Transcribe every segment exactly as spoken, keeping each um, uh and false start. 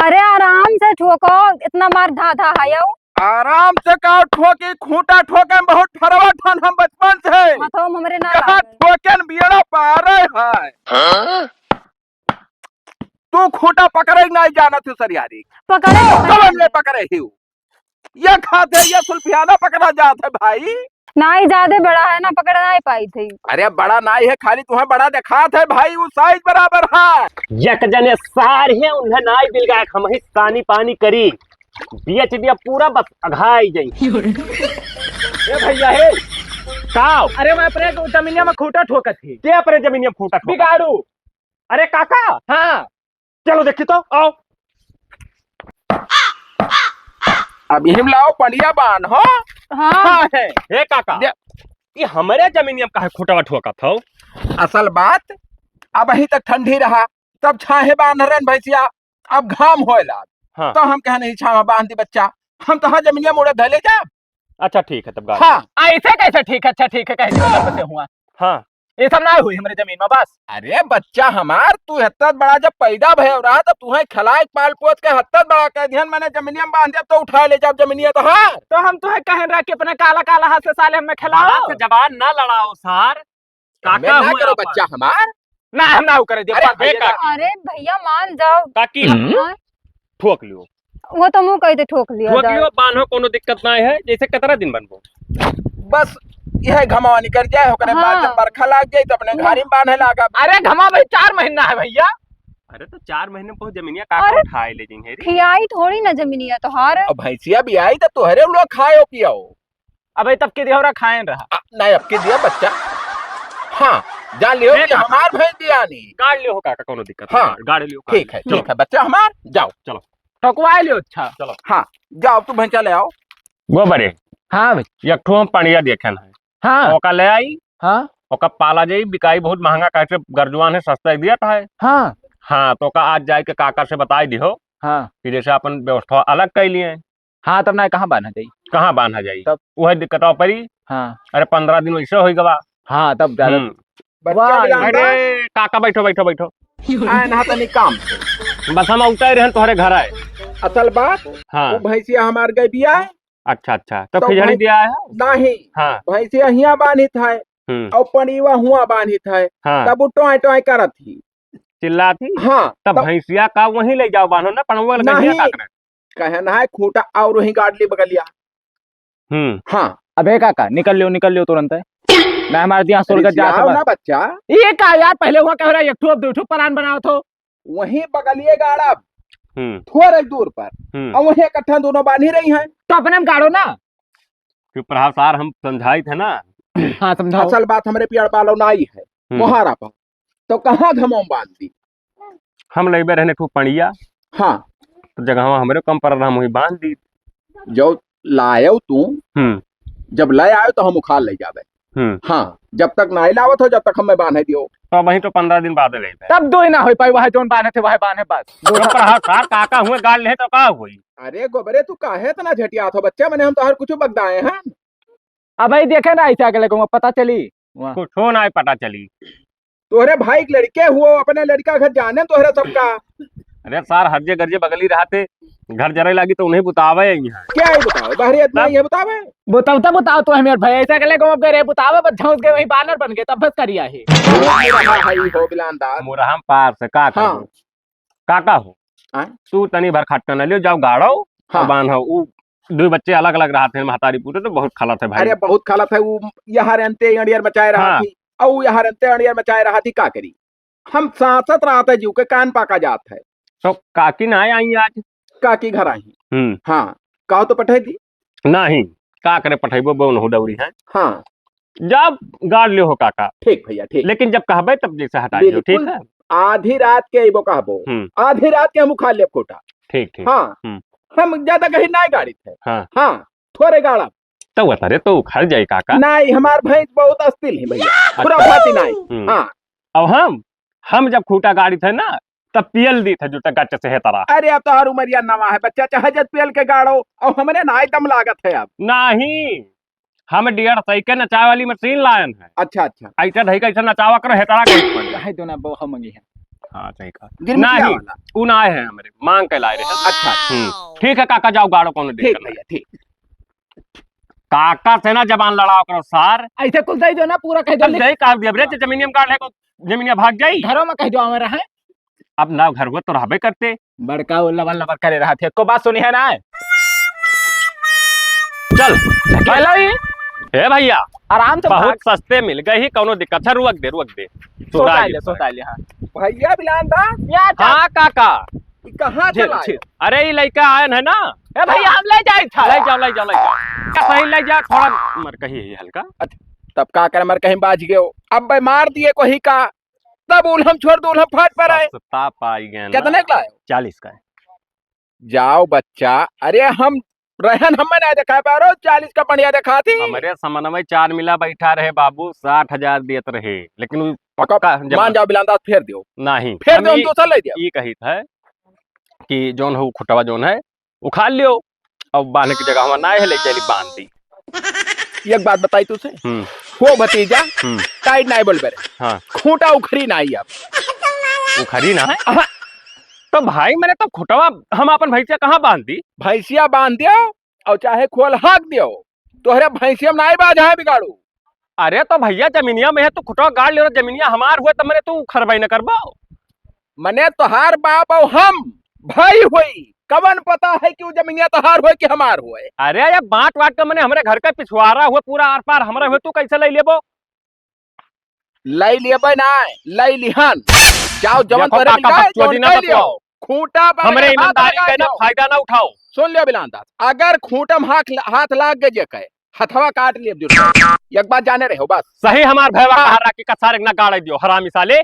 अरे आराम से ठोको, इतना मार धा धा है यो। आराम से का ठोकी, खूंटा ठोके में बहुत फरवा ठान हम बचपन से। मथवा में हमरे ना जहाँ लागे। ठोके न बियड़ा पारे है। हाँ? तू खूंटा पकड़े नहीं जानत हो सरियारी। पकड़े। कवन में पकड़े ही? ये खाते ये सुल्फियाना पकड़ा जात है भाई। नाई ज्यादा बड़ा है ना, पकड़ नाई पाई थी। अरे बड़ा नाई है, खाली तुम्हें बड़ा दिखात है भाई, वो साइज बराबर है। एक जने सार है, उन्हें नाई बिल गया, हम ही सानी पानी करी, बेच दिया पूरा, बस अघाई जाई। ए भैया हे, का? अरे मैं अपने जमीनिया में खूंटा ठोकत ही। के अपने जमीनिया में खूंटा ठोकत? बिगाड़ू। अरे काका। हाँ। चलो देखी तो, आओ। अब हिम लाओ पनिया बान हो। हाँ। हाँ है। हे काका, दे- ये हमरे जमीनिया में काहे खूंटवा ठोकत हो? असल बात, अब अही तक ठंडी रहा, तब छाहे बांध रहन भैंसिया, अब घाम होए लाग। हाँ। तो हम कहे नहीं छावा बांध दी बच्चा, हम तो हाँ जमीनिया मुड़े धले जा। अच्छा ठीक है तब गाड़ी। हाँ। ऐसे कैसे ठीक है? अच्छा ठीक है, कह दिया तब से हुआ। हाँ। ये सब ना हुई हमरे जमीन में बस। अरे बच्चा हमार, तू हत्तत बड़ा जब पैदा भय रहा तब तुहे खिलाए पाल पोस के हत्तत बड़ा कर दिहन, मैंने जमीनिया में बांध दिया, तो उठा ले जाब जमीनिया तो हाँ। तो हम तुहे कहन रहा कि अपने काला काला हाथ से साले हमें खिलाओ। बड़ा से जबान ना लड़ाओ सार। काका ना हुआ करो आपन। बच्चा हमार। ना हम ना करे दिया, ए, बस ए, भैया काकी। अरे भैया मान जाओ। काकी। हाँ? ठोक लियो। वो तो मुँह कह दे ठोक लियो ठोक जाए। लियो, बान्हो कोनो दिक्कत ना है। जैसे कितना दिन बनबो? बस यह घमावा निकल जाए, ओकरे बाद हाँ। जब बरखा लाग जाए तो अपने घारी में बांधे लागब। अरे घमा भाई चार महीना है भैया। अरे तो चार महीने में बहुत जमीनिया काका अरे उठाए ले जिन है रे। खियाई थोड़ी ना जमीनिया तोहार। अब भैंसिया भी आई तो तोहरे लोग खाओ पियो। अबे तब के दिया खाएन रहा। आ, नहीं, अब के दिया बच्चा। हाँ, जान लियो ए कि काका। हमार भैंस दिया नहीं। गाड़ लियो हो काका, कोनो दिक्कत हाँ, नहीं, गाड़ लियो, गाड़ ठीक लियो। है, चलो। ठीक है, बच्चा हमार, जाओ। चलो। ठोकवा लियो, अच्छा। चलो। हाँ, जाओ, तू भैंसा ले आओ। गोबरे। हाँ भाई। एक ठो हम पड़िया देखेन है। हाँ। ओका ले आई। हाँ। ओका पाला जाई, बिकाई बहुत महंगा, कैसे गरजुआन है, सस्ता ही दिया था है। हाँ। हाँ, तो ओका आज जाए के काका से बताई दिहो हाँ। कि जैसे अपन व्यवस्था अलग कर लिए। हाँ, तब ना कहाँ बान्हा जाई? कहाँ बान्हा जाई? तब? उहे दिक्कतवा पड़ी। हाँ। अरे, पन्द्रह दिन वैसे होई गवा। हाँ, तब ज्यादा हम्म। बच्चा वाह, बिलान अरे, काका, बैठो, बैठो, बैठो। आए ना तनी काम से। बस हम औते रहन तोहरे घर आए। असल बात, हाँ। वो भैंसिया हमार गई बिया है। अच्छा, अच्छा। तो तो खिचड़ी भैं-, दिया है? नहीं। हाँ। भैंसिया हियाँ बान्हित है। हम्म। और पड़िया हुआँ बान्हित है। हाँ। तब वो टोय टोय करत ही। चिल्लात ही? हाँ, तब तब भैंसिया का वहीं ले जाओ, बान्हो ना, पड़वा लगे नहीं। हियाँ का करे? कहन है खूंटा और वहीं गाड़ ली बगलिया। हम्म। हाँ। अबे काका, निकल लियो, निकल लियो तुरंत है। मैं हमारे यहाँ स्वर्ग अरे जात जियाओ बा। ना बच्चा। ये का यार, पहले हुआ कह रहा है, एक ठो, अब दो ठो plan बनाओ तो। वहीं बगलिए गाड़ब। हम्म। थोड़े दूर पर। हम्म। और वहीं इकट्ठा दोनों बांध ही रही हैं। तो अपने में गाड़ो ना। चुप रहा सार, हम समझाई थे ना। हाँ, समझाओ। असल बात हमरे पियड़ पालो नाई है। हम्म। मोहारा पर। तो कहाँ घमों बांध दी? हम लेबे रहने खूब पड़िया। हाँ। तो जगहवा हमरे कम पड़ रहा, हम वही बांध दी। जो लायो तू, हम्म। जब ले आयो तो हम उखाड़ ले जाबे। हम्म। हाँ, जब तक नाई लावत हो, जब तक हमें बांधे दियो। तो वही तो पन्द्रह दिन बाद लेबे। तब दो ही ना हो पाई, वह जोन बांधे थे, वह बांधे बस। दो चुप रहा सार, काका हुए गाल ले तो का हुई? अरे गोबरे, तू काहे इतना झटियात हो बच्चा? मैंने हम तो हर कुछ बगदाए हैं। अब भाई देखे ना, ऐसे अगले को पता चली। वाह। कुछ हो ना पता चली। तोहरे भाई के लड़के हुओ, अपने लड़का घर जाने तोहरे सबका। अरे सार, हर जे गरजे बगली रहते, घर जरे लागी तो उन्हें बुतावे ही है। क्या ही बतावे? बाहरी इतना बस। ये बतावे? बताओ तब बताओ तो हमें भाई, ऐसा के लेके गए बुतावे, बस झौंस गए, वही बानर बन गए, तब बस करिया है। हाँ, हाँ, हाँ, ये हो बिलानदार। मोरहम पार से का हाँ। करूँ? काका हो, आय? तू तनी भर खटका न लियो, जाओ गाड़ो, हाँ। और बान्हो। उ दो बच्चे अलग-अलग रहत हैं, महतारी पूते तो बहुत खलत है भाई। अरे बहुत खलत है, उ यहाँ रहते अड़ियर मचाए रहा हाँ। थी, और यहाँ रहते अड़ियर मचाए रहा थी, का करी? हम सांसत रहत है, जीव के कान पाका जात है। तो काकी ना आई आज? काकी घर आई। हम्म। हाँ, कहो तो पठाई दी। नहीं, का करे पठैबो, बो नहु डौरी है। हाँ। जब गाड़ लियो हो काका। ठीक भैया, ठीक। लेकिन जब कहबे तब जैसे हटा दियो, बिल्कुल। ठीक है? आधी रात के अइबो कहबो। हम्म। आधी रात के हम उखाड़ लेब खूंटा। ठीक, ठीक। हाँ। हम्म। हम ज्यादा गहिर नाई गाड़ित है। हाँ। हाँ, थोड़े गाड़ा। तो उतरे तो उखड़ जाई काका। नाई, हमार भैंस बहुत अस्थिल है भैया। अच्छा। खुराफाती नाई। हम्म। हाँ। अब हम, हम जब खूंटा गाड़ित है ना, तब पियल दीत है जूता गच्च से हे तरह। अरे अब तो हर उमरिया नवा है बच्चा, चाहे जब पियल के गाड़ो, और हमरे नाई दम लागत है अब। नहीं, हम डेढ़ सौ के नचाए वाली मशीन लायन है। अच्छा, अच्छा। ऐसा ढई के ऐसा नचावा करो, हेतरा के ऊपर। काहे दो ना, बहु मंगी है। हाँ, सही कहा। गिरमिटिया नहीं, वाला। उ ना आए हैं हमरे, मांग के लाए रहे। अच्छा। हम्म, ठीक है काका, जाओ गाड़ो, कौनो दिक्कत ठीक नहीं। भैया, ठीक। काका से ना जबान लड़ाओ करो सार। ऐसे कुल दे दो ना, पूरा कह दो, अब लिख। यही कहा दिया रे, जमीनिया में गाड़ है, जमीनिया भाग जाई। घरों में कह दो हमारा है। अब ना घर हुआ तो रहबे करते। बड़का वो लबर लबर करे रहा थे, एको बात सुनी है ना? चल, चलो ही। हे भैया, आराम से बहुत भाग। सस्ते मिल गए ही, कौनो दिक्कत है, रुक दे, रुक दे। सोता सुधार ले, दे। सोता ले, हाँ। भैया बिलान दा, या चल। हाँ काका। ई कहाँ झेल, चला झेल। आयो? अरे ई लइका आयन है ना। ए भैया, हम ले जाई था। ले जाओ, ले जाओ, ले जाओ। का सही ले जाओ, थोड़ा मर कही है हल्का। अच्छा, तब का करे, मर कहीं बाज गयो। अब बे मार दिए कोही का, तब उल्हम छोड़ दो, उल्हम फाट पर आए। सस्ता पाई गए ना। कितने का है? चालीस का है। जाओ बच्चा, अरे हम रहन हमें ना दिखा पा रहे हो, चालीस का बढ़िया दिखा थी। हमरे समनवे चार मिला बैठा रहे बाबू, साठ हजार देत रहे, लेकिन उ पक्का पक्का जमा मान जाओ, बिलांदा फेर दियो। नहीं, फेर हम दियो, हम ई, दूसरा ले दियो। ई कहित है कि जौन हो खुटवा जौन है, उखाड़ लियो, अब बांधे की जगह हमार ना है, ले चली बांध दी। एक बात बताई तुझसे, हम्म। हो भतीजा, हम्म। टाइट नहीं बोल बेरे। हाँ। खूंटा उखरी नहीं अब। उखरी ना है? हाँ। तो भाई, मैंने तो खुटवा हम अपन भैंसिया कहाँ बांध दी? भैंसिया बांध दियो और चाहे खोल हाँक दियो, तोहरे भैंसिया में नहीं बाज है बिगाड़ू। अरे तो भैया, जमीनिया में है, तू खुटवा गाड़ ले, जमीनिया हमार हुए, तब मैंने तू खरबाई न करबो। मने तोहार बाप और हम भाई होई, कवन पता है कि वो जमीनिया तोहार होए कि हमार होए? अरे, ये बांट वाट के मने हमरे घर के पिछवारा हुए, पूरा आर पार हमरे हुए, तू कैसे ले लेबो? ले लेबे ना, ले लिहन। जाओ, जवन देखो तोरे काका, मिल जाए, बकचोदी जवन ना ले लियो। बतवाओ। खूंटा पर हमरे हाथ ईमानदारी लगा के ना जाओ। फायदा ना उठाओ। सुन लियो बिलान दास, अगर खूंटा में हाथ, हाथ लाग गए जे कहे, हथवा काट लेब जुट। एक बात जाने रहे हो बस। सही हमार भैया हाँ। कहा रहा कि कसार एक ना गाड़ दियो, हरामी साले।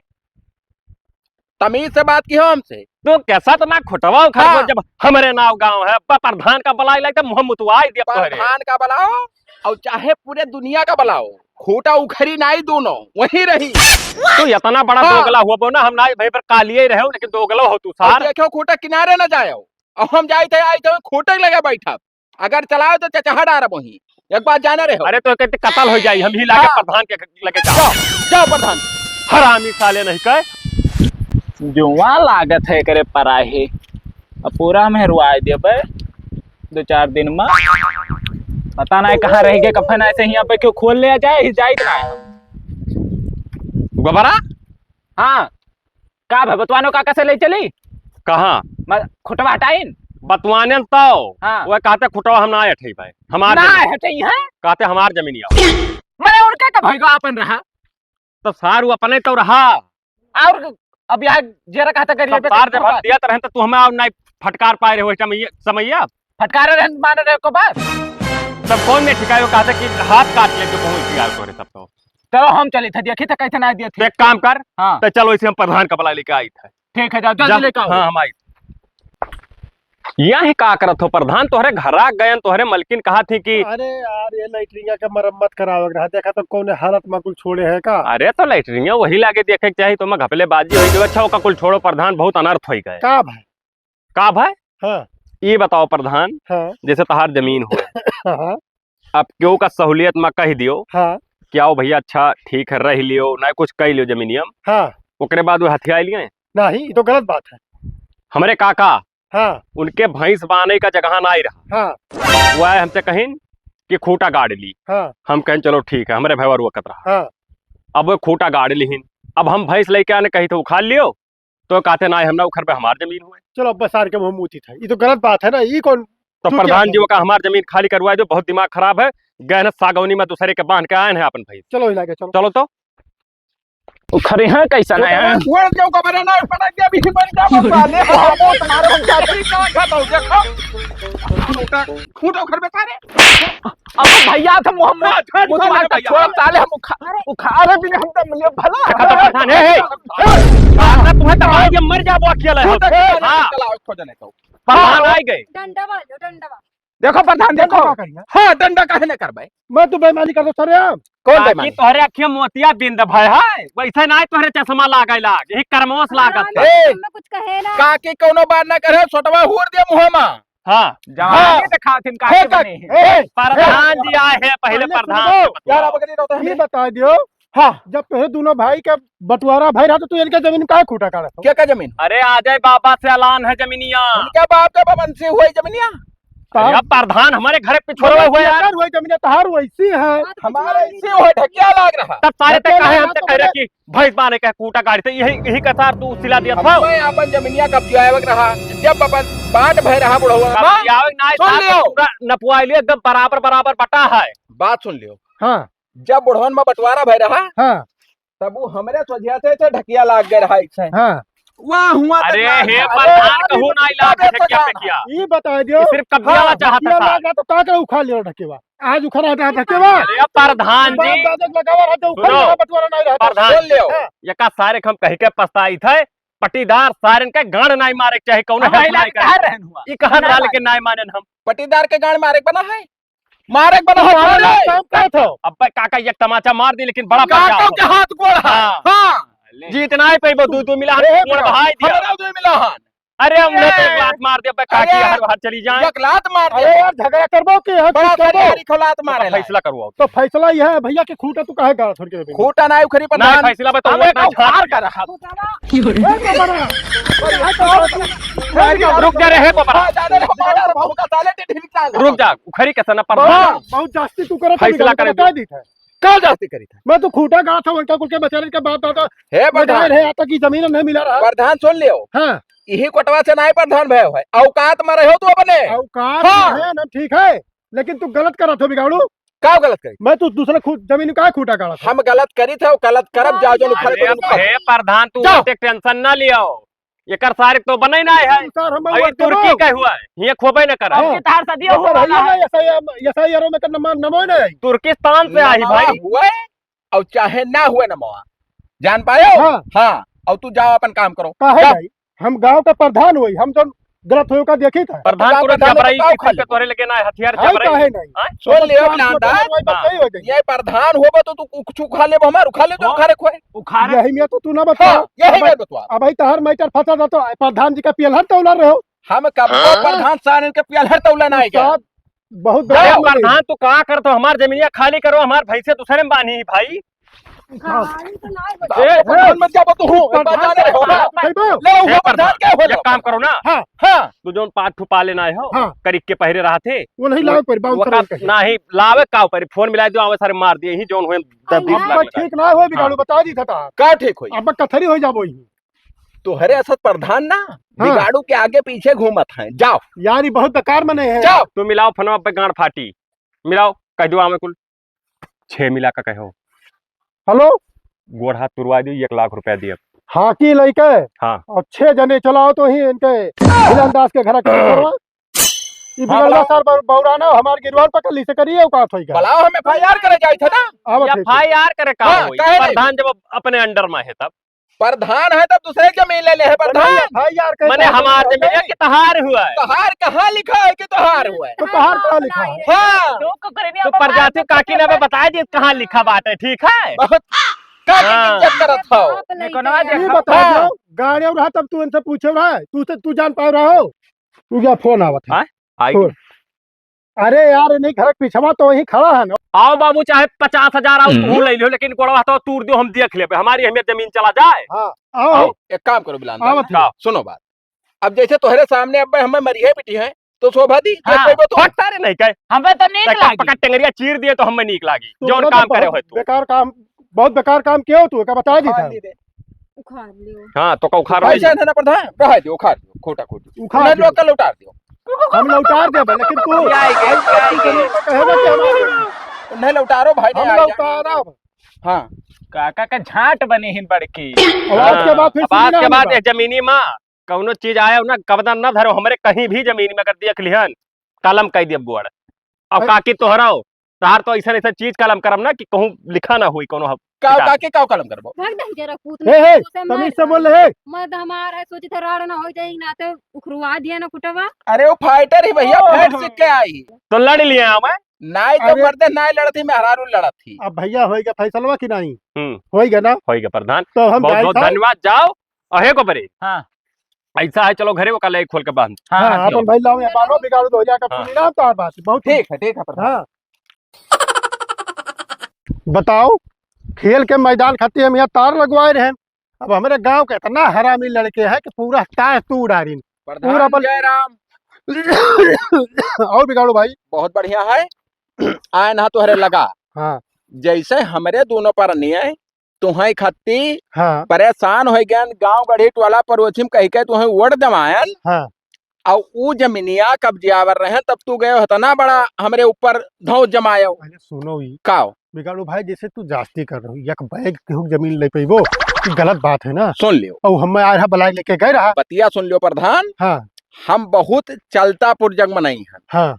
तमीज से बात की हो हमसे। तो कैसा तो ना खुटवा उखाड़ हाँ। दो, जब हमरे नाव गाँव है, प-, प्रधान का बलाई लाई तो मुँह मुतवाई दिया तोहरे। प्रधान का बुलाओ और चाहे पूरे दुनिया का बुलाओ, खूंटा उखरी नाई दोनों, वहीं रही। तो इतना बड़ा हाँ। दोगला हुआ बो ना, हम ना भाई पर कालिए रहे हो, लेकिन दोगला हो तू और सार। देखो खूंटा किनारे ना जाओ, और हम जाए थे, आए थे, खूंटे लगे बैठा। अगर चलाओ तो चचहा डारब वहीं। एक बात जाने रहे हो। अरे तो कहते कत्ल हो जाई, हम ही लागे हाँ। प्रधान के लगे जाओ। जाओ, जाओ प्रधान। हरामी साले नहीं कहे। जुआ लागत है करे पराहे। अब पूरा में रुआए देबे दो चार दिन में। पता नहीं कहाँ रह गए कफन, ऐसे ही यहाँ पे क्यों खोल ले जाए, ही जाए ना। गोबरा? हाँ। का भे, बतवानो काका से ले चली? कहाँ? म-, खुटवा हटाइन? बतवानेन तो। हाँ। वह कहते खुटवा हम ना हटई भाई। हमार ना जमीन। हटई है? कहते हमार जमीन आओ। मने उनका का भइगा अपन रहा? तो सारू अपने तो रहा। और अब यहाँ जेरा कहता करिए सब बे तार जब हम खुटवा। दिया तो रहन तो तू हमें आओ नहीं फटकार पाए रहे हो इस समय, समैया। फटकार रहन मान रहे को बात। तब कौन ने ठिकायो कहते कि हाथ काट ले जो पहुँच गया तोरे सब तो। चलो हम चली थे, देखी थे कैसे ना दिए थे। एक काम कर, हाँ। तो चलो इसे हम प्रधान का बुला लेके आई थे। ठीक है, जाओ, जल्दी जा, लेके आओ। हाँ, हम आई। यह का करत हो प्रधान, तोहरे घरा गयन, तोहरे मलकिन कहा थी कि अरे यार, ये लैट्रिनिया के मरम्मत करावे के रहा, देखा तो कौन हालत में कुल छोड़े है का? अरे तो लैट्रिनिया वही लागे देखे के चाही, तो मैं घपले बाजी होई जो अच्छा ओका कुल छोड़ो प्रधान, बहुत अनर्थ होई गए। का भाई? का भाई? हाँ। ये बताओ प्रधान, हाँ। जैसे तहार जमीन हो, हाँ। अब केहू का सहूलियत में कह दियो हाँ। कि आओ भैया, अच्छा ठीक है, रह लियो, ना कुछ कह लियो जमीनिया में। हाँ। ओकरे बाद वो हथिया लिए। नहीं, ये तो गलत बात है। हमरे काका, हाँ। उनके भैंस बांधे का जगह ना ही रहा। हाँ। वह हमसे कहिन कि खूंटा गाड़ ली। हाँ। हम कहें चलो ठीक है, हमरे भैया रुआ कत रहा। हाँ। अब वो खूंटा गाड़ लिहिन, अब हम भैंस लेके आने कही तो उखाड़ लियो, तो कहते ना हम ना उखड़बे, हमार जमीन हुए। चलो अब सार के मुँह मूती था, ये तो गलत बात है ना, ये कौन तो तू क्या प्रधान जी कहे? वो का हमार जमीन खाली करवा दो, बहुत दिमाग खराब है। गए हैं सागौनी में दूसरे के बांध के आए हैं अपन भाई। चलो हिला के चलो। चलो तो। उखरे हैं कैसा तो नहीं है? छोड़ दो, कमरे ना पटक दे, अभी मर जा, बस साले। हाँ, वो तुम्हारे हम क्या करें, क्या खाता हूँ, देखो। खूंटा, खूंटा उखड़ में सारे। अब भैया था मोहम्मद, हाँ, छोड़, वो छोड़ तुम्हारे दे भैया। छोड़, साले हम उखा-, उखाड़े भी नहीं, हम तो मिले भला। देखा तो प्रधान, ए, ए, ए, मारना तुम्हें तो मार के मर जाबो अकेले हो। खूंटा हाँ। चलाओ, खोजने को। प्रधान आ गए। डंडा वालो, डंडा वालो। देखो प्रधान, देखो देखो। का करिए? हाँ, डंडा काहे न करबे? मैं तो बेईमानी कर दो सर, हम। कौन काकी बेईमानी? तोहरे अखिया मोतिया बिंद भय है, वैसे ना तोहरे चश्मा लागे लाग, यही करमोस लागत है। ए, मैं कुछ कहे ना। काकी कौनो बात ना करे, सोटवा हूर दे मुँह में। हाँ। जवानी हाँ। दिखाथिन काकी हे बने काकी, हैं। ए, प्रधान ए, जी आए हैं, पहले पहले प्रधान सुनो। से बतलाओ। यार, अब अगर ये रहता है, ये बता दियो, हाँ। जब तोहरे दुनो भाई के बंटवारा भय रहा, तो तू इनके जमीन काहे खूँटा गाड़त हो? के का जमीन? अरे, अजय बाबा से अलान है जमीनिया। उनके बाप के बबन से हुई जमीनिया। अरे, अब प्रधान हमारे घर पे छोड़े हुए यार। एकर हुई जमीनिया, तहार वैसी है। हमारे इसी हुई ढकिया लाग रहा। तब सारे ते ढकिया काहे लाग हमसे रहा कह रहे तो कि भैंस बांधे के खूँटा गाड़ी थे, यही, यही कसार तू सिला दिया था। हमें अपन जमीनिया कब्जावे के रहा, जब अपन बांट भय रहा बुढ़वा। कब्जावे ना, सुन साथ लियो। पूरा नपवाई लियो, एकदम बराबर, बराबर बटा है। बात सुन लियो। हाँ। जब बुढ़वन में बंटवारा भय रहा, हाँ। तब वो हमरे सोझिया से, से ढकिया लाग गए रहा, ऐसे। हाँ। वाह, हुआ तो अरे, लाग हे गया। प्रधान, अरे, कहूँ ना इलाज अबे ढकिया प्रधान। पे किया। ये बता दियो। ये सिर्फ कब्जिया हाँ, चाहता ढकिया था। लाग गया तो का करे उखाड़ लियो ढकेवा? आज उखाड़ा था ढकेवा? अरे, प्रधान बाप जी। दादा के लगावा रहता, उखाड़ सुनो, लेवा, बंटवारा नहीं रहता। प्रधान। सुन लियो। हाँ। ये का सारे हम कहीं के पछताई थे, पट्टीदार सारे के गांड नहीं मारे के चाहे, कौनो हम हेल्प अहिला नहीं के करे। कहा रहन हुआ? ये कहा ना रहा, मारे। लेकिन नहीं माने हम। पट्टीदार के गांड मारे के बना है? मारे के बना तू है, मारे छोड़े। काम का था? अब्बे काका एक तमाचा मार दी, लेकिन बड़ा काका मजा के आवत। हाथ गोड़ है। हाँ। हाँ। जीत ना ही पैबो, दू, दू मिला अरे, गोड़ बहाई दिया। हमरा दू मिला हन। अरे, हमने तो एक ए। लात मार दिया, अब्बे काकी अरे। हर बार चली जाए। एक लात मार अरे दिया। यार, झगड़ा करबो कि यहाँ बड़ा कुछ करबो? सरियारी खो लात मारे ला। फैसला करवाओ। तो फैसला यह है भैया कि खूँटा तू काहे गाड़ा छोड़ के अभी? खूँटा ना उखरी पर नहीं, धान। फैसला बताओ, हमें अपना तो झाड़। उखाड़ कर रहा। रुक जा रे, हे बाबा। हाँ, ज्यादा रे, हमारा रे, बाबू का साले टिटहिरी चाल। रुक जा, उखरी के सना पर बहुत, धान। बहुत जास्ती तू करत फैसला है, करे बता दो। दी था। का जास्ती करी था? मैं तो खूँटा गाड़ा था, उनका कुल के बेचारे के बाप दादा हे प्रधान। बताए रहे, आता कि जमीन नहीं मिला रहा। प्रधान सुन लियो। हाँ। यही कोटवा से नहीं प्रधान भय है, औकात में रहो तू अपने। औकात हाँ। में है ना, ठीक है, लेकिन तू गलत करत हो बिगाड़ू। का गलत करी? मैं तो दूसरे खूँ-, जमीन का खूँटा गाड़ा था। हम गलत करी थे, गलत करब, जाओ जो उखाड़े अरे, को उखाड़। हे प्रधान, तू जाओ। ओते टेंशन ना लियो। एकर सारे तो बने ना है। सर, हम अभी बात तुर्की करो। का हुआ है, ये खोबे न करा। हाँ। तार सदिया एकर हुआ है ना। ना, ऐसा ये, ऐसा ये रो में करना मान नमो ना है। तुर्किस्तान से आई नमो भाई। हुआ है, और चाहे ना हुए नमो। जान पायो? हाँ। हाँ, और तू जाओ अपन काम करो। काहे जाओ। भाई? हम गांव का प्रधान हुई, हम तो गलत हुए का देखी था। प्रधान गांव तुरंत प्रधान घबराई, का किसी खाली। के तोरे लगे ना है हथियार भाई जबराई। काहे नहीं? हाँ? सुन लियो, प्रधान लांडा। प्रधान वही बस हाँ। सही हो जाए। ये प्रधान होबो तो तू कुछ उखा लेबो, हमार उखा ले तो हाँ। उखाड़े खोए। उखाड़े। यही में तो तू ना बता। हाँ, यही अब, में बतवा। अब भाई तहार मैटर फंसा था तो प्रधान जी का पियलहर तौला रहो। हम कब हाँ? प्रधान सारन के पियलहर तौला ना आएगा। साहब, बहुत अरे बढ़िया प्रधान, तू का करत हो? हमार जमीनिया खाली करो, हमार भैंसे दूसरे में बांधी है भाई। खाली तो ना है ए, बता। प्रधान मत जाबो तू, हूँ, प्रधान प्रधान के हो। खिलाफ खैबो? ले, वो हे प्रधान प्रधान, के हो एक ले। काम करो ना। हाँ। हाँ। तू जौन पाँच ठो पा लेना है हो, हाँ। करीब के पहिरे रहा थे। वो नहीं वो, लावे पर, वो bouncer का, नहीं कहे। नहीं, लावे का ऊपर, फोन मिला दियो, आवे सारे मार दिए, ही जौन हुए, दस बीस अब लाख बस लगा। ठीक ना हुए, बिगाड़ू, हाँ। बता दी था। का ठीक होई? अब कथरी हो जाबो ही। तोहरे असत प्रधान ना, हाँ। बिगाड़ू के आगे पीछे घूमत हैं। जाओ। यार, ई बहुत बेकार मने है। जाओ। तू मिलाओ फोनवा पे गांड फाटी। मिलाओ, कह दो आवे कुल। छह मिला का कहो। हेलो। गोड़ हाथ तुरवा दी, एक लाख रुपया दिए। हाँ की लइके? हाँ। और छह जने चलाओ तो ही इनके भिलन दास के घर के करवा। ई हाँ, बिगड़ला बुलाओ। सार बौ-, बौराना हमार गिरवान पकड़ ली से करिए औकात होई का? बुलाओ, हम एफ आई आर करे जाई था ना। अब ये ठीक है। एफ आई आर करे का हाँ, होई? काहे नहीं? प्रधान जब अपने under में है तब। प्रधान है तब दूसरे जमीन ले ले है प्रधान। नहीं, एफ आई आर के मने साथ हमार नहीं। जमीन है कि तहार हुआ है? तहार कहाँ लिखा है कि तहार हुआ है? तो तहार कहाँ लिखा है? हाँ। तो प्रजाति काकी ने हमें बताया जी कहाँ लिखा बात है, ठीक है? बहुत का हाँ। इज्जत करत हो। निकोनवा ये देखो। बता हाँ। दो, गाड़ी और रहा तब तू इनसे पूछे रहा है, तू से तू जान पाओ रहा हो? तू क्या फोन आवत है? हाँ? आई फोन। अरे यार, नहीं घर के पिछवा तो वहीं खड़ा है ना। आओ बाबू, चाहे पचास हजार आओ, हम्म। तू ले लियो, लेकिन गोड़वा तो तूर दियो, हम देख लेबे, हमारी अहमियत जमीन चला जाए। हाँ, आओ। आओ, एक काम करो बिलान आओ, दा, ठीक। सुनो बात। अब जैसे तोहरे सामने अब हमें मरिए पिटी है, तो शोभा दी, देख हाँ। लेबो तू। फट सारे नहीं कहे। हमें तो नीक लागी। पकड़ टेंगरिया चीर दिए तो हमें नीक लागी। तो जौन बोलो काम तो करे बहुत हो तू। बेकार काम, बहुत बेकार काम किया हो तू, का बता दी उखाड़ था। ली दे। उखाड़ लियो। हाँ, तो का उखाड़ भाई ली। जान है ना प्रधान, रह दियो, उखाड़ दियो, खोटा खोटी। उखाड़ उन्हें दियो। लोग का लौटार दियो। हम लौटार देबे, लेकिन तू ये आई गई, ये आई गई। कहे ना कि हम उन्हें लौटारो भाई, हम नहीं आ गया। लौटारब। हाँ। काका का झांट बनी हिन बड़की। अब आज के हाँ, बाद फिर अब आज सुनना के बाद नहीं ये जमीनी माँ कौनो चीज आया ना, कबदन ना धरो, हमरे कहीं भी जमीन में अगर देख लिहन, कलम कह दियब गोड़। अब अरे काकी तोहरा हो, तहार तो ऐसा ऐसा चीज कलम करम ना कि कहूँ लिखा ना हुई कोनो हम का किताब। काकी का कलम करबो? भाग दे जरा पूत हे, हे, उसे तमीज मार से बोल दे। मर्द हमार है, सोची था राड़ ना हो जाए, ना तो उखरुआ दिया ना कुटवा। अरे वो फाइटर ही भैया, ओ। फाइट सीख के आई। तो लड़ लिया मैं। नाई तो अरे। मर्दे नाई लड़त ही, मेहरारू लड़त ही। अब भैया होई गया फैसलवा कि नहीं? हम्म। होई गया ना? होई गया प्रधान। तो हम बहुत जाई बहुत था। धन्यवाद, जाओ। अहे को परे। हाँ। ऐसा है, चलो घरे वो कल खोल के बांध। हाँ, हाँ, हाँ, अपन भाई लाओ, ये बांधो, बिगाड़ दो, जाकर हाँ। सुनी ना हम तो बात, बहुत ठीक है, ठीक है प्रधान। हाँ। बताओ। खेल के मैदान खातिर हम यहाँ तार लगवाए रहे। अब हमरे गाँव के इतना हरामी लड़के हैं कि पूरा तार तू उड़ारिन। प्रधान पूरा बल- जयराम। और बिगाड़ू भाई? बहुत बढ़िया है। आए ना तोहरे लगा। हाँ। जैसे हमरे दोनों पर अन्याय, तुहई खत्ती हाँ। परेशान होइ गयन, गाँव गढ़ी टोला पड़ोसी में कहि के तुहई वोट जमायन। हाँ। और ऊ जमीनिया कब्जियावर रहे, तब तू गयो हतना बड़ा हमरे ऊपर धौंस जमायो। अरे सुनो ई। काओ? बिगाड़ू भाई, जैसे तू जास्ती कर रहो, एक बैग केहू जमीन ले पैबो, ई गलत बात है ना। सुन लियो। और हम आए रहा, बलाए लेके गए रहा। बतिया सुन लियो प्रधान। हाँ। हम बहुत चलता पुरजग मनई हन। हाँ।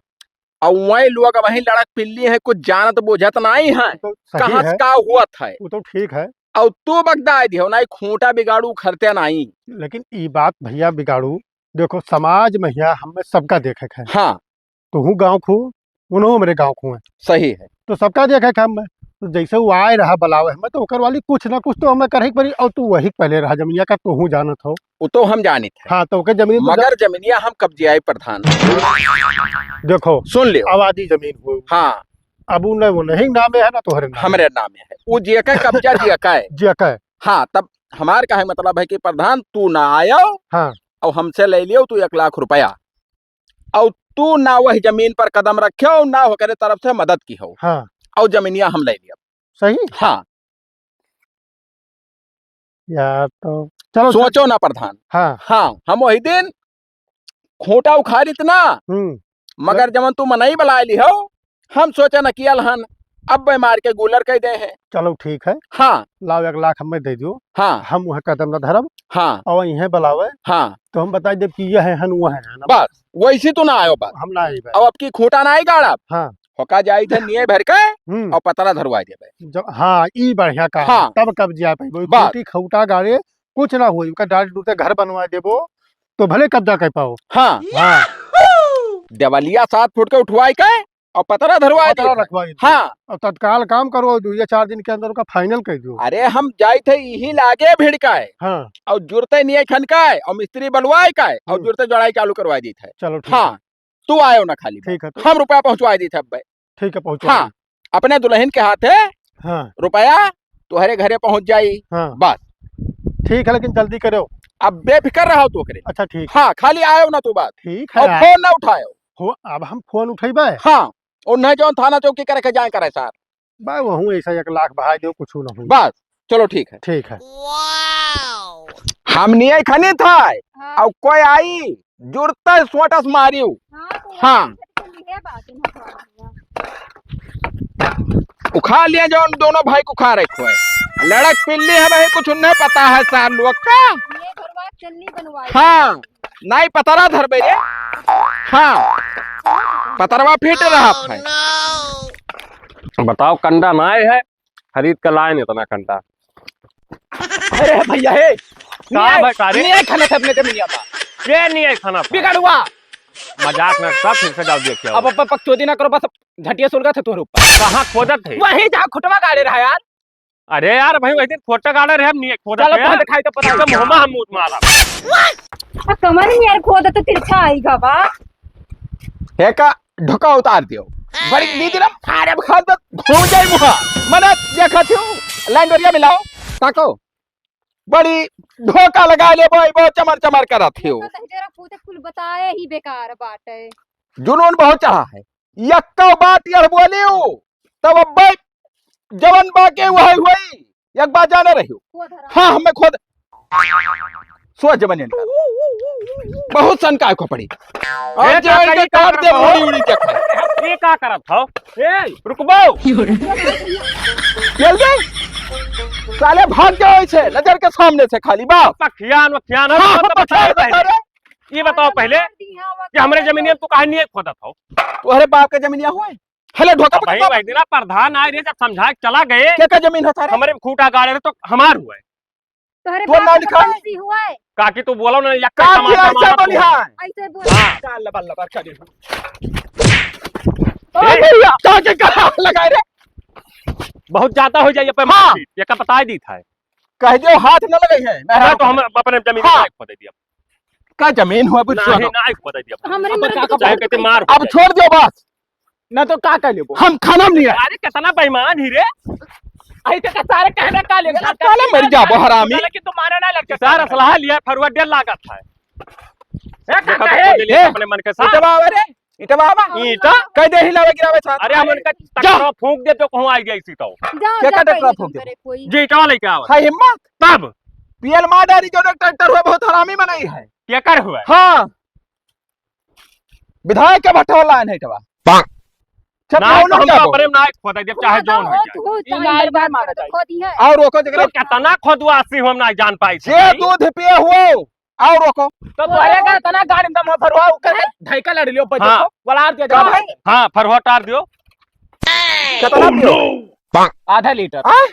और वही लोग वहीं लड़क पिल्ली है, कुछ जानत बुझत नाई है। तो सही कहाँ से है। का हुआ था? वो तो ठीक है। और तू बगदाए दियो, नाई खूंटा बिगाड़ू खरते नाई। लेकिन ई बात भैया बिगाड़ू, देखो समाज में हिया हमें सबका देखे के है। हाँ। तुहू गाँव खू, उन्हों मेरे गाँव खू है। सही है। तो सबका देखे के हम, तो जैसे वो आए रहा बुलावे हमें, तो ओकर वाली कुछ ना कुछ तो हमें करे के पड़ी, और तू वही पहले रहा जमीनिया का, तुहू जानत हो। वो तो हम जानित है। हाँ, तो ओके जमीन तो मगर जमीनिया हम कब्जियाई प्रधान। देखो, सुन लियो। आबादी जमीन हो। हाँ। अब उ न वो नहीं नामे है ना तोहरे नामे। हमरे नामे है। वो जेका कब्जा जेका है। जेका है। हाँ, तब हमार कहे मतलब है कि प्रधान तू ना आयो हाँ। और हमसे ले लियो तू एक लाख रुपया। और तू ना वही जमीन पर कदम रखे हो, ना ओकरे तरफ से मदद की हो। हाँ। और जमीनिया हम ले लियो। सही? हाँ। यार तो चलो, सोचो ना प्रधान। हाँ। हाँ, हम वही दिन खूंटा उखारित ना, हम्म। मगर जवन तू मनई बलाए ली हो, हम सोचे न कियल हन, अब बे मार के गुलर कह दे हैं। चलो ठीक है। हाँ। लाओ एक लाख हमें दे दो। हाँ। हम वह कदम न धरब। हाँ। और इहें बलावे। हाँ। तो हम बताई देब कि यह है हन, वह है ना। बस, वैसी तू ना आयो बस। हम ना आई बे। अब आपकी खूंटा ना आई गाड़ब। हाँ। होका जाई थे निये भर के हम्म। और पतरा धरवाई देबे। जब, हाँ, ई बढ़िया काम है। हाँ। तब कब्जिया पे वो बस। खूंटी खूंटा गाड़े कुछ ना होई, ओकर डाल डूब के घर बनवा देबो, तो भले कब्जा कर पाओ। हाँ। हाँ। देवलिया सात फुट के उठवाई के और पतरा धरवाई पतरा दे। रखवाई दे। हाँ। और तत्काल काम करो, दो या चार दिन के अंदर ओका final कर दो। अरे हम जाई थे यही लागे भिड़काए। हाँ। और जुरते नहीं है खनकाए और मिस्त्री बलवाए का है और हम्म। जुरते जोड़ाई चालू करवाई दी थे। चलो ठीक हाँ। है। तू आयो ना खाली। ठीक है, तो हम रुपया पहुँचवाई दी थे अब। ठीक है, पहुँचवा हाँ। दी। अपने दुल्हन के हाथे हाँ। रुपया तोहरे घरे पहुँच जाई। हाँ। बस। ठीक है, लेकिन जल्दी करो। अब बेफिक्र रहो तू ओकरे। अच्छा, ठीक। हाँ, खाली आयो ना तू बस। ठीक है और यार। फोन ना उठायो। हो, अब हम फोन उठेबे? हाँ, उन्हें जौन थाना चौकी करे के जाए करे सार। बा, वहूँ ऐसा एक लाख बहा दो, कुछ ना हो। बस, चलो ठीक है। ठीक है। हम निये खनी था, हाँ। और कोई आई, जुड़ता है सोटस मारियो। हाँ, तो हाँ। ये बात है ना, थोड़ा सा। उखाड़ लिया जौन दोनों भाई को खा रखे है। लड़क पिल्ली है भाई, कुछ उन्हें पता है सार लोग का। ये घरवा चलनी बनवाई। हाँ, नाई पतरा धरबे रे। हाँ, पतरवा फिट रहा है। बताओ, कंडा नाय है, खरीद के लाए नहीं इतना कंडा। अरे भैया, हे, का निये, भाई, का रे? निये खाना था अपने जमीनिया पर। ये नहीं है खाना था। बिगड़ुआ। मजाक ना कर, फिर से जाओ देख के आओ। अब, अब पकचोदी ना करो, बस झटिया सुलगा था तोहरे ऊपर। कहाँ खोदत है? वही जहाँ खुटवा गाड़े रहा यार। अरे यार भाई, वही दिन खोटा गाड़े रहे, हम नहीं खोदत चलो, है। तुम दिखाई तो पता एकदम है। होमा हम मूत मारा। आ, कमर में यार खोदत तो तिरछा आई गा बा। हे का ढोका उतार दियो। बड़ी दीदी ना फाड़े खान तो घूम जाए मुहा। मने देखा थियो, लैंडोरिया मिलाओ, ताको। बड़ी धोखा लगा ले भाई, बहुत चमर चमर करत हो। तो जरा पूछे कुल बताए ही बेकार बाटे। जुनून बहुत चढ़ा है। यक्का बात यह बोलियो, तब अब भाई जवन बाके वही हुई। एक बात जाने रहियो। वो धरा। हाँ, हमें खुद सोच जवन इनका। बहुत सनकाय को पड़ी। ए, और जो काका, इनके ये का काट दे, करत हो? मुड़ी उड़ी देखा। ये का करत हो? ए, रुकबो। चल दे। साले भाग जाओ इसे, नजर के सामने से खाली, बस। पखियान, वखियान, हाँ, हम तो पखियान बताए बता पहले। रहे। ये बताओ पहले कि हमरे जमीनिया में तू काहे नहीं खोदत हो? तोहरे बाप के जमीनिया होए? हले ढोका अब भाई, पकड़। वही दिन ना प्रधान आए रहे, जब समझा के चला गए। क्या का जमीन है सारे? हमरे खूंटा गाड़े रहे तो हमार हुआ है। तोहरे तोर बाप नाम के लिखा है? कौन सी हुआ है? काकी, तू बोलो ना, यक्का काकी, कमाल ऐसे कमाल बोली तू। है। ऐसे बोल। हाँ। चल, लबर, लबर, चल। ओ ए! भैया, काकी का लगा रे? बहुत ज्यादा हो जाए, ये पे हाँ। मारपीट, ये का बताई दी था। कह दियो, हाथ न लगे है, अरे, तो हम अपने जमीन हाँ। में खोदे दिया। का जमीन हुआ, कुछ नहीं, सुनो। नहीं खोदे दिया। हमरे अब मर्द का को चाहे कहते मार हो अब जाए। छोड़ दियो बस। ना तो का कर लेबो? हम खाना में नहीं है। अरे, कितना बेईमान ही रे। आई ते का सारे कहना का ले? ये साले मर जाबो, हरामी। साले की तो माना ना लग सकता। सारा सलाह लिया, फरुआ डेढ़ लागत है। ए, देखो काका, तो ए, खोदे लिए ए, अपने मन के साथ। इटवा आवे रे, इटवा आवा। ईटा? कह दे हिलावे गिरावे साथ। अरे, हम उनका जा। ट्रैक्टर फूंक दे तो कहूँ आई जाई सी तो। जा, के जा, का ट्रैक्टर पहले फूंक तुम दे? करे कोई। जी, इटवा लेके आवा। है हिम्मत? तब? पीएल मार डारी जो ट्रैक्टर हुआ, बहुत हरामी बनाई है। के कर हुआ? हाँ। विधायक के भट्ठा वाला है इटवा। पाक। चल, ना, तो हम लोग तो जाबो। अपने ना खोदा, जब चाहे जौन हो जाए। ई ना, ई ना माना जाए। खोदी है। और ओको जगह तो कितना खोदवासी हो, हम ना जान पाई जे भाई। दूध पिए हुओ, और ओको। तो तोहरे का इतना गाड़ी में दम हो, फरुआ, ओकर हैं? ढाई का लड़ लियो, बजे हाँ। को, वलार दिया का जाए। भाई? हाँ, फरुआ टार दियो। कितना पियो? पाक। आधा लीटर। हाँ?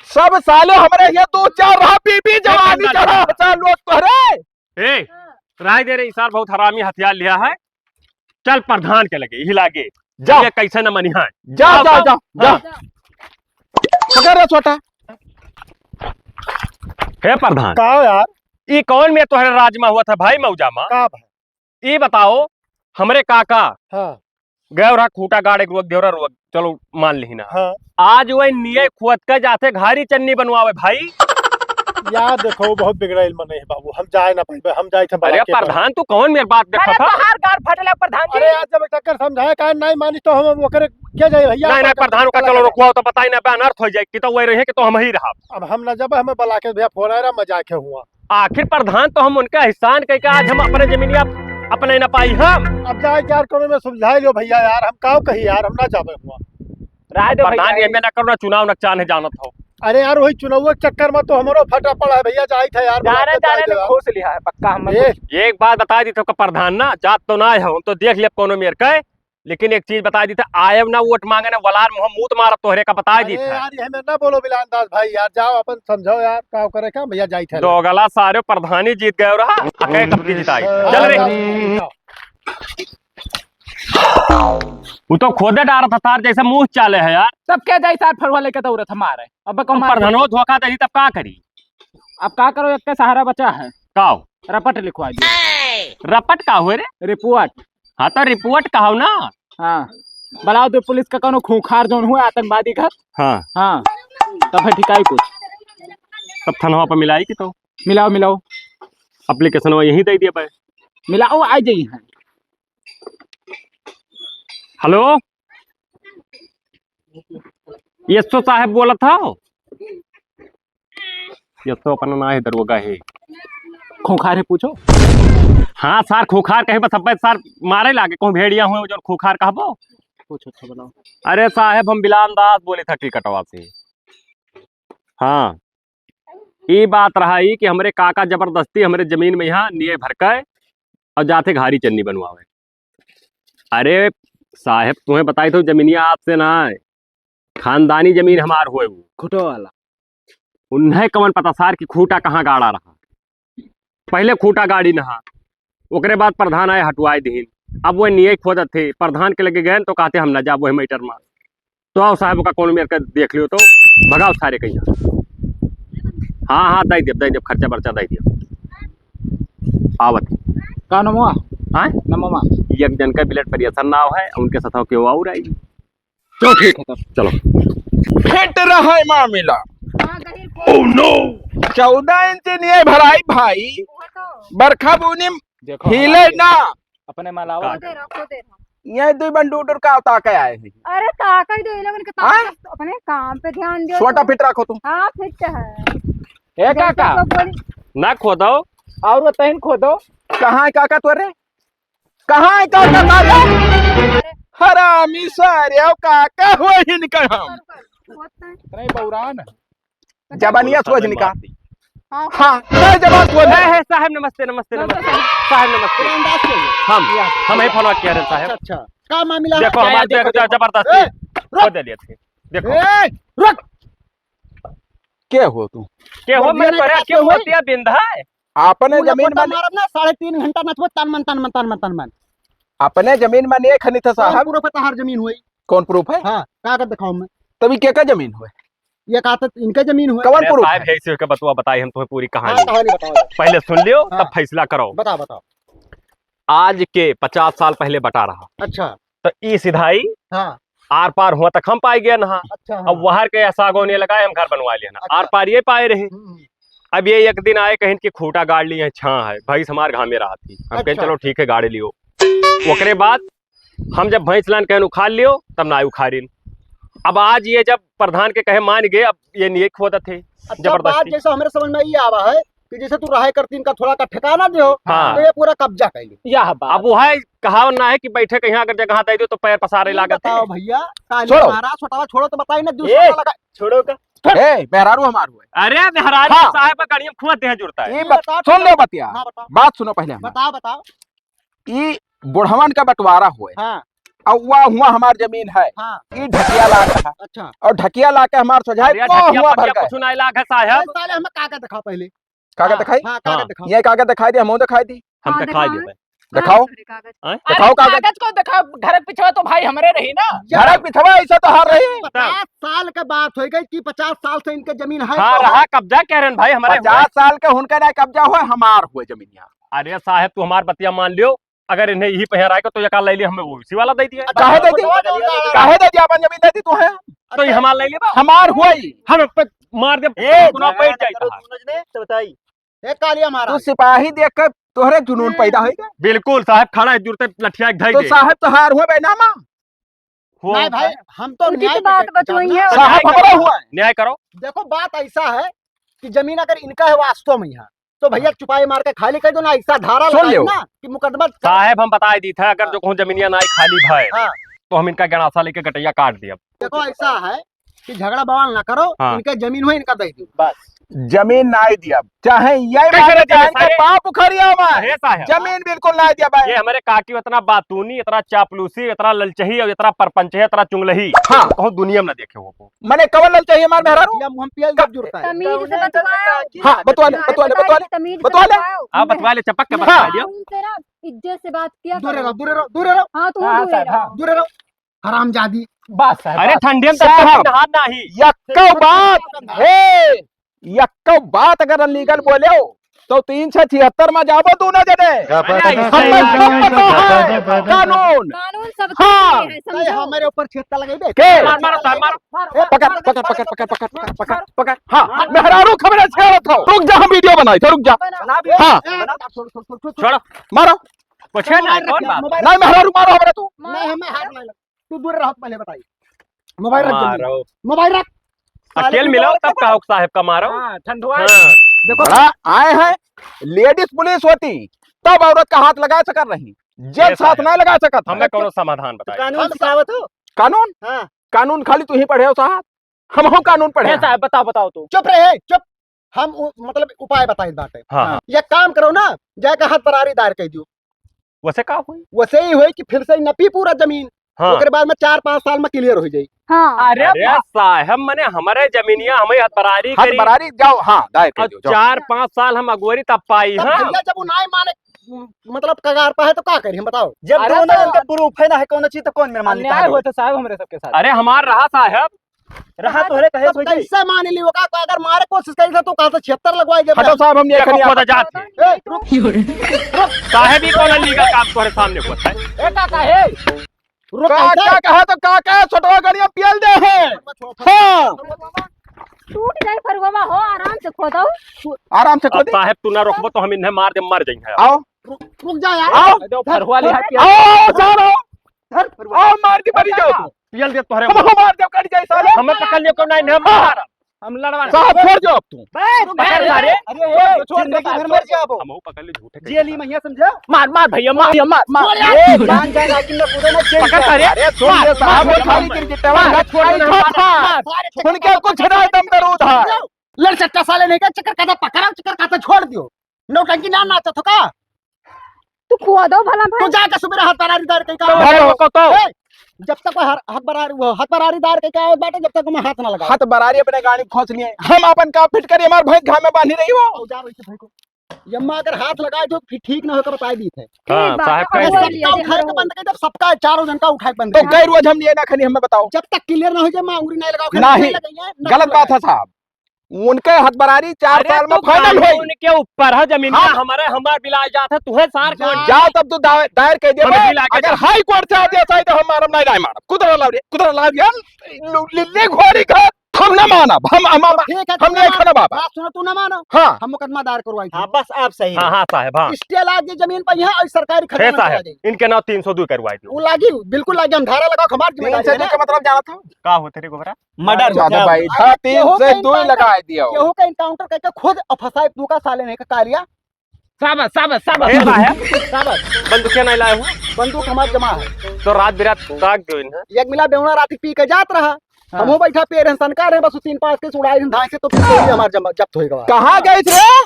सब साले हमरे ये दो चार रहा, बीबी जवानी चढ़ा, चार लोग तोहरे। ए, राय दे रे, ई सार बहुत हरामी हथियार लिया है। चल प्रधान के लगे, यही लागे। जा। ये कैसे न मनिहा है। जा, जा, जा, जा। पकड़ रे छोटा। हे प्रधान। का हो यार? ई कौन में तोहरे राज में हुआ था भाई मौजा में? का भाई? ई बताओ, हमरे काका हाँ। गए रहा खूंटा गाड़े के रोक देवरा रोक, चलो मान लिही ना। हाँ। आज वही निये खोद के जाते घारी चन्नी बनवावे भाई। यार देखो, बहुत बिगड़ाइल मन है बाबू, हम जाए ना पाइबे, हम जाए थे अरे बड़ा के प्रधान, तू कौन मेरे बात देखा अरे था? तोहार गाड़ फटले प्रधान जी। अरे यार, जब टक्कर समझाए का नहीं मानी तो हम ओकरे के जाए भैया, नहीं, नहीं, अपन प्रधान का कला चलो कला। रुकवाओ तो बताई ना, बे अनर्थ हो जाए कि तो वही रहे कि तो हम ही रहा। अब हम ना जब हमें बला के भैया फोन आया, मजाक है हुआ। आखिर प्रधान तो हम उनका एहसान कह के आज हम अपने जमीनिया अपने न पाई हम। अब जाए चार करोड़ में सुलझाए लो भैया यार, हम काव कही यार, हम ना जाबे हुआ। राय दो प्रधान, भैया। ये में ना करो ना, चुनाव नकसान है जानत हो। अरे यार, वही चुनाव के चक्कर में तो हमरो फटा पड़ा है भैया, जाए था यार, जाने, बुला के जाने जाए ने यार। खोस लिया है पक्का हम। ए। एक बात बता दी तो का प्रधान ना, जात तो ना है, हम तो देख लिया कौनो मेर के, लेकिन एक चीज बता दी था, आयब ना वोट मांगे ना, वलार मुंह मूत मारत तोहरे का बता दी अरे था। यार, ये हमें ना बोलो बिलान दास भाई यार, जाओ अपन समझाओ यार, का करे का भैया जाई थे। दो गला सारे प्रधानी जीत गए रहा, अके कब की जिताई। चल रे। हाँ, जाओ, जाओ। वो तो खोदे डारत था तार जैसे मुंह चाले है यार। तब क्या जाई सार फरुआ लेके दौड़त हमारे। अब कौन अब मार प्रधानो धोखा दे तब का करी? अब का करो, एक के सहारा बचा है। का हो? रपट लिखवा दियो। रपट का हुए रे? रिपोर्ट। हाँ, तो रिपोर्ट कहो ना। हाँ, बुलाओ दो पुलिस का, कौनो खूंखार जौन हुआ आतंकवादी घर। हाँ। हाँ, तब है ठिकाई कुछ। तब थानवा पर मिलाई कि तो। मिलाओ, मिलाओ। एप्लीकेशन यहीं दे दिया भाई। मिलाओ, आ जाई है। हेलो, एसओ साहब बोलत हो? एसओ अपना ना है, दरोगा है। खूंखार है, पूछो। हाँ सार, खूंखार कहे बस, अब सार मारे लागे, कहूँ भेड़िया हुए जो खूंखार कहबो। पूछो, अच्छा बताओ। अरे साहब, हम बिलान दास बोले था टिकटवा से। हाँ, ई बात रहा ई कि हमरे काका जबरदस्ती हमरे जमीन में यहाँ निये भर के और जाते घारी चन्नी बनवावे। अरे साहेब, तुम्हें बताई तो जमीनिया आज से ना है, खानदानी जमीन हमार होए वो। खुटो वाला। उन्हें कवन पता सार कि खूंटा कहाँ गाड़ा रहा। पहले खूंटा गाड़ी नहा, ओकरे बाद प्रधान आए हटवाए दिहिन। अब वो निये खोदत थे, प्रधान के लगे गए तो कहते हम ना जाब वही मैटर में। तो आओ साहब का कौन मेर के देख लियो तो भगाओ सारे कहीं। हाँ, हाँ, दे देब, दे देब, खर्चा बर्चा दे देब। आवत। का नमवा? हाँ? नमवा? एक जन का ब्लड प्रेशर ना है, उनके साथ के और आई। चलो ठीक है तब। चलो। फिट रहे मामला। हाँ, गहिर को। Oh no! चौदह इंच निये भराई भाई। वो तो बरखा बूनी देखो, हिले हमारे ना। अपने में लावा। खोदे रहो, खोदे रहो। ये दुई बंडूडुर का ताके आए हैं। अरे ताके ही दो, ये लोगन के ताके हाँ? अपने काम पे ध्यान दियो छोटा तो। फिट रखो तुम। हाँ, फिट है। ए ये काका। तो बोली। ना खोदो। और वो तैन खोदो। कहाँ है काका तोरे? कहाँ है काका तोरे? हरामी सारे, काका हो इनका हम। नहीं, बौरान। जबानिया सोच निका। हाँ। हाँ, नहीं जबान सोच। ए, ए, साहब नमस्ते, नमस्ते, नमस्ते। साहब नमस्ते। हम, हम ही फोन किया रहे साहब। अच्छा, अच्छा। का मामला है? देखो, हमारे देखो, देखो, देखो। जबरदस्ती। ए, रुक। खोद दिया थे। देखो। ए, रुक। के हो तू? के हो, मैं तोरे के हो? होतिया बिंधा है। अपने जमीन में मारब ना, साढ़े तीन घंटा नचबो, तन मन, तन मन, तन मन, तन मन। अपने जमीन में नहीं खनी था साहब। कौन proof है तहार जमीन हुई? कौन proof है? हाँ, कागज दिखाओ मैं। तभी के का जमीन हुए? ये कहा था इनके जमीन हुए। कौन अरे proof साहब, है? है इसी के बतुआ बताई हम तुम्हें पूरी कहानी। हाँ, कहानी बताओ। पहले सुन लियो, हाँ। तब फैसला करो। बताओ, बताओ। आज के पचास साल पहले बटा रहा। अच्छा। तो ई सिधाई हाँ। आर पार हुआ तक हम पाई गए ना। अच्छा, हाँ। अब वहर के ऐसा आगो नहीं लगा, हम घर बनवा लिया ना। अच्छा। आर पार ये पाए रहे। हम्म। अब ये एक दिन आए, कहिन कि खूँटा गाड़ लिए, छाँ है, भैंस हमार घामे रहा थी। हम कहें, अच्छा। चलो ठीक है, गाड़ लियो। ओकरे बाद हम जब भैंस लान कहें उखाड़ लियो, तब ना उखाड़िन। अब आज ये जब प्रधान के कहे मान गए, अब ये नहीं खोदत है। अच्छा, जबरदस्ती। बात जैसे हमरे समझ में ये आवा है कि जैसे तू रहे करतीन का थोड़ा का ठिकाना दे हो, हाँ। तो ये पूरा कब्जा कर ली। यह बात। अब वो है, कहावत ना है कि बैठे कहीं अगर जगह दे दो तो पैर पसारे लागत है। बताओ भैया, ताली छोड़ो। मारा, छोटावा छोड़ो तो बताई ना, दूसरा ए, लगा। छोड़ो का? ए, मेहरारू हमार हुआ है। अरे, मेहरारू हाँ। साहब का गाड़ी में खुआ देह जुड़ता है। ये ये बत-, बताओ सुन तो। लो बतिया। हाँ, बताओ। बात सुनो पहले हमार। बताओ, बताओ। ई बुढ़वन का बंटवारा हुए। हाँ। और वह हुआ हमार जमीन है। हाँ। ई ढकिया लाग है। अच्छा। और ढकिया लाग के हमार सोझाई अरे, को ढकिया हुआ भर पकिया गए। कुछ ना लाग है साहब। अरे, साले हमें कागज दिखाओ पहले। कागज हाँ, दिखाई? हाँ, कागज हाँ। दिखाओ। ये कागज दिखाई दे, हम दिखाई दी। हम हाँ, दिखाई दिखाओ। देबे। दिखाओ। कहाँ है कागज? हाँ? अरे, दिखाओ कागज। कागज को दिखाओ, घर के पिछवा तो भाई हमरे रही ना। घर के पिछवा ऐसा तो हर रही। पचास साल के बात हो गई कि पचास साल से इनके जमीन है हाँ, तो रहा है। कब्जा कह रहे हैं भाई, हमारे पचास हुए। साल के उनका ना कब्जा हुआ, हमार हुए जमीन यहाँ। अरे साहब, तू हमार बतिया मान लियो, अगर इन्हें यही पहन रहा है तो ये का ले लिया, हमें वो इसी वाला दे दिया। अच्छा, काहे दे दी? तो काहे दे दिया? अपन जमीन दे दी तू है? तो ये हमार ले लिया। हमार हुआ ही। हम पे मार दे, ए, गुना बैठ जाए करो तू। नजने, तो बताई। ए, कालिया महाराज। तू सिपाही देख के तोहरे जुनून ए। पैदा होई का? बिल्कुल साहब, खड़ा है जुरते लठिया एक धई तो दे। साहब तोहार हुआ बैनामा? हो। नहीं भाई, हम तो उनकी न्याय तो पे बात कर-, बतवई है। साहब न्याय करो। हमारा हुआ है। न्याय करो। देखो बात ऐसा है कि जमीन अगर इनका है वास्तव में यहाँ, तो भैया हाँ। चुपाई मार के खाली कर दो ना, ऐसा धारा सुन लगाई लियो। ना कि मुकदमा साहब हम बताए दी था, अगर हाँ। जो कहूँ जमीनिया ना खाली भाई, हाँ। तो हम इनका गंडासा लेके गटैया काट दिया। देखो ऐसा है कि झगड़ा बवाल ना करो, हाँ। इनका जमीन हो, इनका दे दो। बस। जमीन ना ही दिया, चाहे ये कैसे मारे, ना दिया, चाहे इनके सारे? बाप उखरिया मारे। अरे साहब। जमीन बिल्कुल ना दिया भाई। ये हमारे काकी इतना बातूनी, इतना चापलूसी, इतना ललचही और इतना परपंच है, इतना चुंगलही। हाँ। कहूँ दुनिया में ना देखे हो। मने कवन ललचही हमार मेहरारू? या मुँह में पियल जब जुड़ता है। तमीज से बतवाओ। हाँ, बतवा ले, हाँ, बतवा ले, बताइए, बतवा ले, तमीज से बतवा ले। बतवाओ। हाँ, बतवा ले, चपक के हाँ। बतवा दियो। कानून से रहो, इज्जत से बात किया दूरे करो। रहो, दूरे रहो, दूरे रहो। हाँ, तुम हाँ, दूरे साहब, रहो। हाँ। दूरे रहो। हरामजादी। बस साहब, अरे बस। ठंडी में साहब, तब नहात नाही। यक्को बात, हे, यक्को बात अगर अनलीगल बोले हो, तो तीन सौ छिहत्तर में जाबो दोनों जने। क्या बात है? अरे, हम ऐसा सब ही पता है। कानून। कानून सबके हाँ। लिए है, समझो। हमारे ऊपर छिहत्तर लगे बे। के? मार, मारो, मार, मारो। ए, पकड़, पकड़, पकड़। हाँ, मेहरारू खबरे छेड़त हो। रुक जा, हम वीडियो बनाई थे, रुक जा। बना। हाँ। ए, छोड़, छोड़, छोड़, छोड़, छोड़। छोड़। मारो। पूछे ना, मोबाइल रख कौन यार, बात? मोबाइल नहीं, रख। मेहरारू मारो हमरा तू। नहीं, हमें हाथ नहीं लगा। तू दूर रहो, पहले बताइए। मोबाइल रख जल्दी। मारो। मोबाइल रख। अकेल साले मिलाओ, तू तब कहो साहेब का मारो। हाँ, ठंडुआ। हाँ। देखो। बड़ा आए हैं, लेडीज पुलिस होती, तब औरत का हाथ लगा सकत रही, जेंट्स साथ नहीं लगा सकत। हमें कौनो समाधान बताइए। कानून हम सिखावत हो? कानून? हाँ। कानून खाली तू ही पढ़े हो साहब, हम हो कानून पढ़े ए हैं। साहब, बताओ, बताओ तू। चुप रहे, चुप। हम उ-, मतलब उपाय बताई बाटे। हाँ, हाँ। ये काम करो ना, जाके हाथ बरारी दायर कर दियो। वैसे का होई? वैसे ही होई कि फिर से नपी पूरा जमीन। हाँ। ओकरे बाद में चार पाँच साल में क्लियर हो जाई। हाँ। अरे अरे बा- साहब, मने हमरे जमीनिया हमें हथबरारी हाथ करी। बरारी जाओ, हाँ, दायर कर और दियो, जाओ। चार पाँच साल हम अगोरी तब पाई, तब हाँ। भैया जब वो नाय माने, मतलब कगार पा है तो का करी हम बताओ? जब अरे दोनों तो जन के प्रूफ है ना है कौनो चीज तो कौन मेरे मान अन्याय लेता है? होता साहब हमरे सबके साथ। अरे हमार रहा साहब। रहा तोहरे कहे तब सोई जाई। कैसे मान ली होगा? तो अगर मारे कोशिश करी था तो कहा था छिहत्तर लगवाई जब हटो साहब, हम ये देखो, खनिया खुद जात है। ए, रुक। साहब ही कौन लीगल काम तोहरे सामने होता है? ए, का कहे? रुक, का, कैसे? का कहा तो का कहे? छोटवा गड़िया पियल दे है। हाँ। टूट जाई फरुआ हो, आराम से खोदो। आराम से अब खोदे। साहब तू ना रोकबो तो हम इन्हें मार दे, मर जाएंगे। आओ। रुक, रुक जा यार। आओ। दो फरुआ ले हाथ आओ, सारो। धर फरुआ। आओ, मार दी, मरी जाओ तू। पियल दे तोहरे हम मार। मार देव, कट जाए साले। हमें पकड़ लियो, कौन नहीं, हम हाँ। मार। हम लड़वा। साहब, छोड़ दो अब तू। बे, रुक पकड़ जा, मारे। अरे, ए, छोड़ दे, जिंदगी भर मर जाबो। हम पकड़ ले, झूठे के जेल ही महिया समझा। मार, मार भैया, मार, मार, मार। छोड़ यार। ए, जान जाए, लेकिन मैं कूदे ना, जेल पकड़ जा। सारे। अरे, सुन मार, ले साहब, मार, वो खाली मार, गिर गिट्टे मार, वाला। मार, मार, मार, मार। उनके कुछ नहीं, दम दरूद है। लड़ सट्टा साले नहीं का चक्कर खाता पकड़ा, चक्कर खाता छोड़ दियो। नौटंकी ना नाचत हो का? तू खुआ दो भला भाई। तू जाके सुबह हाथ बरारी दार कहीं का। भले को तो। ए, जब तक कोई हर-, हाथ बरारी, वो हाथ बरारी दार कहीं का आवत बाटे, जब तक मैं हाथ ना लगाओ। हाथ बरारी अपने गाड़ी में खोंच लिए। हम अपन काम फिट करिए, हमारे भैंस घाम में बांधी रही हो। आओ, जा वैसे भाई को। यम्मा अगर हाथ लगाए तो फिर ठीक ना होकर बताई दी थे। हाँ, ठीक बात साहब है, कह और दिया। बोल दिया सबका उठाए के बंद कर, जब सबका चारों जन का उठाए के बंद तो कर। कई रोज हम लिए ना खनी, हमें बताओ। जब तक क्लियर ना हो जाए, मैं अंगुरी नहीं लगाओ, नहीं, नहीं लगाइए, ना गलत बात है साहब। उनके हथबरारी चार अरे साल में तो final होई। कानून के ऊपर है जमीन हम का, हमारे, हमार बिलाए जात है, तुहे सार कौन? जाओ तब तू दाय-, दायर कर दे हमें भाई। बिला के अगर जा। हाई कोर्ट से आदेश आई तो हम मारब, नहीं, नहीं मारब। कुदरा लाओ रे, कुदरा लाओ यार। लु-, लिल्ली घोड़ी का हम ना मानब। हम, हम, हम, तो ठीक है, तू हम ना नहीं मानो। खाना बाबा। बात सुनो, तू ना मानो। हाँ। हम मुकदमा दायर करवाई थी। हाँ, बस आप सही हाँ, रहो। हाँ, साहब, हाँ। Stay लाग गई जमीन पर यहाँ और सरकारी खजाना है साहब, चला गई। इनके नाम तीन सौ दो करवाई दो। वो लागी, बिल्कुल लागी, हम धारा लगाओ, हमार तीन सौ दो जिम्मेदारी है का ना। मतलब जानत हो? का होते रे गोबरा? Murder, अरे, ज्यादा क्या? भाई, अरे, हाँ, तीन केहू से के दो encounter, लगाए दिया हो। केहू के encounter करके खुद फंसाए तू का साले ने का कालिया। शाबाश, शाबाश, शाबाश। ए साहब, शाबाश। बंदूक क्या नहीं लाए हो? बंदूक हमार जमा है। तो रात बिरात ताक दो इन्हें। एक मिला बेवड़ा रात पी के जात रहा। हाँ। हमहू बैठा पे रहन सनका रहे, बस तीन पाँच के उड़ाई धाए से तो पिस्तौल हमार जमा, जब्त होई गवा। कहाँ गई रे?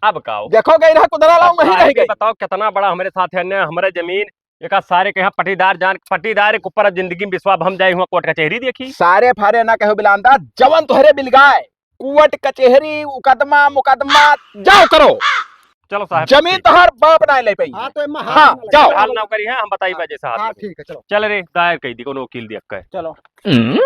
अब का हो? देखो गई रहा कुदरा लाओ, अब वहीं रह सारे गई। बताओ कितना बड़ा हमारे साथ है अन्याय, हमारे जमीन, एका सारे के यहाँ पट्टीदार जान, पट्टीदार के ऊपर अब जिंदगी में विश्वास हम जाए हुआ कोर्ट कचहरी देखी। सारे फारे ना कहो बिलांदा, जवन तोहरे बिल गाए, कोर्ट कचहरी, मुकदमा, मुकदमा, जाओ करो। चलो साहब, जमीन ठीक। तोहर बाप ना ले पाई। हाँ, तो एमा हाँ, हाथ ना जाओ। लगाओ। हाल ना करी है, हम बताई हाँ, बजे साहब हाँ, में। ठीक है, चलो। चल रे, दायर कर दी, कोनो वकील देख के। चलो। हम्म?